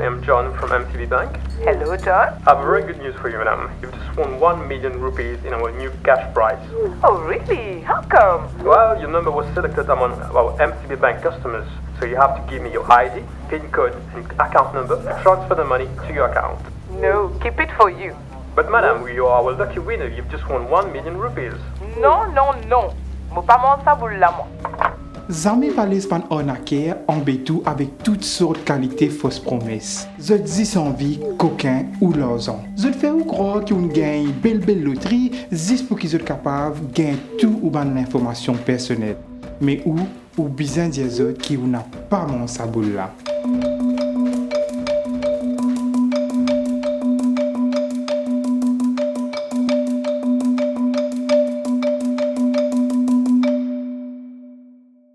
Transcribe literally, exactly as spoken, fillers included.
I'm John from M T B Bank. Hello, John. I have very good news for you, madam. You've just won one million rupees in our new cash prize. Oh, really? How come? Well, your number was selected among our M T B Bank customers, so you have to give me your I D, PIN code, and account number to transfer the money to your account. No, keep it for you. But madam, you are our lucky winner. You've just won one million rupees. Non, non, non. Mo pa manz sa boul la, mwa. Zame pa les bann arnaker anbet ou avek tout sort kalite fos promes. Zot zis anvi kokin ou larzan. Zot fer ou krwar ki ou'nn gagn bel bel lotri zis pou ki zot kapav gagn tou ou bann linformasion personel. Me ou, ou bizin dir zot ki ou napa manz sa boul la.